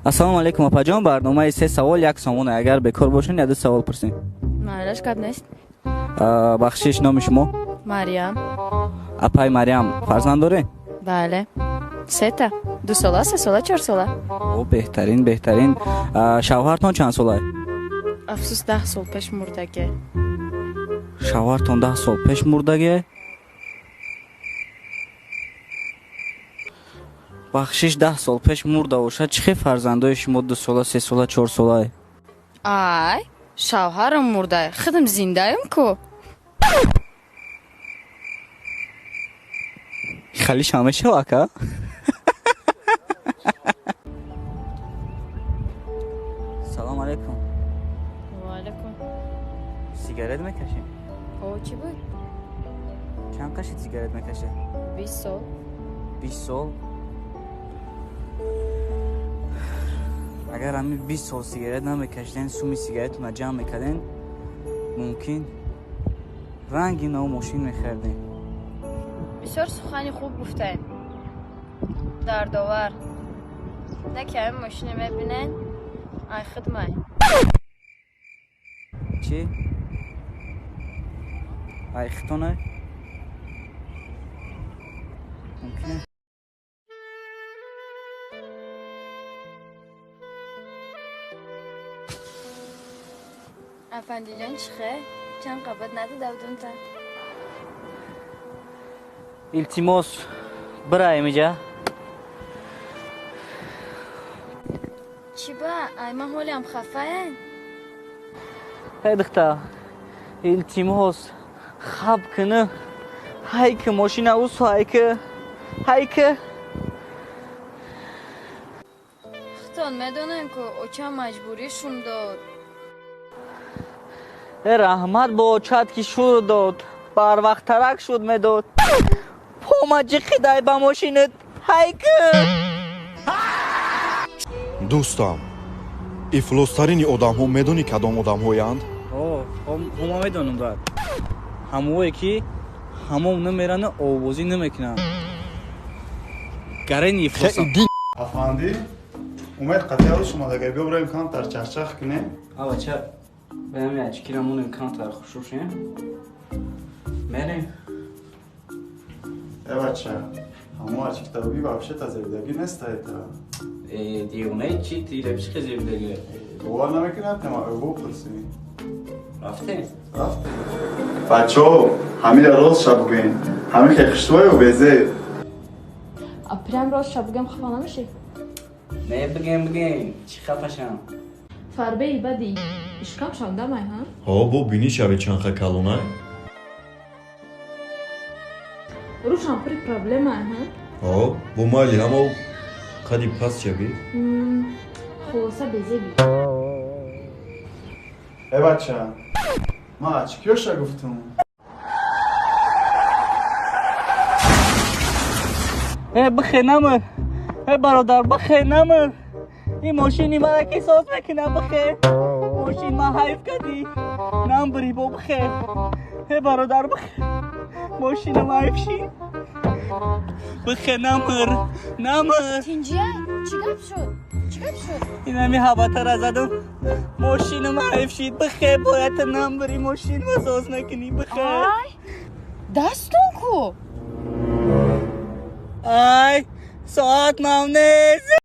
Ассалому алайкум, апаҷон. Барномаи «Се савол як сомона». Агар бекор бошед, яду савол пурсем. Майлаш, гап нест. Бахшиш, номи шумо? Мариям. Апай Мариям, фарзанд доред? Бале, сета: 2 сола, 3 сола, 4 сола. О, беҳтарин, беҳтарин. Шавҳартон чанд сола? Афсӯс, 10 сол пеш мурдаге. Шавҳартон 10 сол пеш мурдаге? Бахшиш, 10 сол пеш мурда бошад, чӣ хел фарзандои шумо 2 сола, 3 сола, 4 сола? Ай, шавҳарам мурда, худам зиндаем ку. Халиш ҳамешава, ака. Салом алайкум. Ваалайкум. Сигарет мекашем? О, чӣ буд? Чанд қашид сигарет мекашед? 20 сол. 20 сол? Агар ҳамин 20 сол сигарет намекашиден, суми сигаретона ҷамъ мекарден, мумкин ранги нав мошин мехардем. Бисёр сухани хуб гуфтаем, дардовар. Не ки ҳамин мошине мебинен, ай хидмай. Чӣ, ай хитона мумкин? Афандиҷон, чӣ хел? Чанд қабат надодавдунта? Илтимос, бираем иҷа. Чӣ ба? Ай ман ҳолиам хафаен? Эй духтар, илтимос, хаб кунӣ. Ҳайки мошина усу, ҳайки, ҳайки. Худтон медонем, ку очам маҷбурӣ шум дод. Э, раҳмат бо очат, ки шур дод. Барвақттарак шуд медод. Пома ҷиқидай ба мошинат, ҳайки. Дӯстам, ифлостарини одамҳо медонӣ кадом одамҳоянд? Ҳома медонам, брат. Ҳамое ки ҳамом намерану овозӣ намекунанд, гарени ифлосам. Афанди, умед қатъиялу шумодага, биёбраем, камтар чахчах кунем. А, бача, баями ачкира монем, камтар хушушем, мерем. Э, бача, ҳамо ачкитабуги вообще-то зебидагӣ нестаета. Э, девонаи чи, тира чӣ зебидагӣ? Бовар намекунад, тема ӯ пурсӣ. Рафтем. Рафтем. Бачаҳо, ҳамира ростша бугӯем, ҳамин хе хушрӯю безеб. А прям ростша бугем, хафа намешӣ? Не, бигем, бигем, чӣ хафашам? Фарбеи бади ишкам шандамай, ҳа? Ҳо, бо бинӣ шави чанха калонай. Рӯшам пури проблемай, ҳа? Ҳо, бо майли, аммо қади паст шави. Хулоса, безеби. Э, бача, ман ачкиёша гуфтум. Э, бихе, намр. Э, бародар, бихе, намр. Ин мошини мара ки соз мекуна? Бихе, мошин ма ҳайф кардӣ, намбирӣ бо, бихе. Э, бародар, бихе, мошина ма ҳайф шид. Бихе, намр, намр. Тинҷия, чӣ гап шуд, чӣ гап шуд? Инами ҳабатара задум, мошина ма ҳайф шид. Бихе, бояд намбирӣ, мошин ма соз накунӣ, бихе. Ай, дастон ку. Ай, соат мам нест.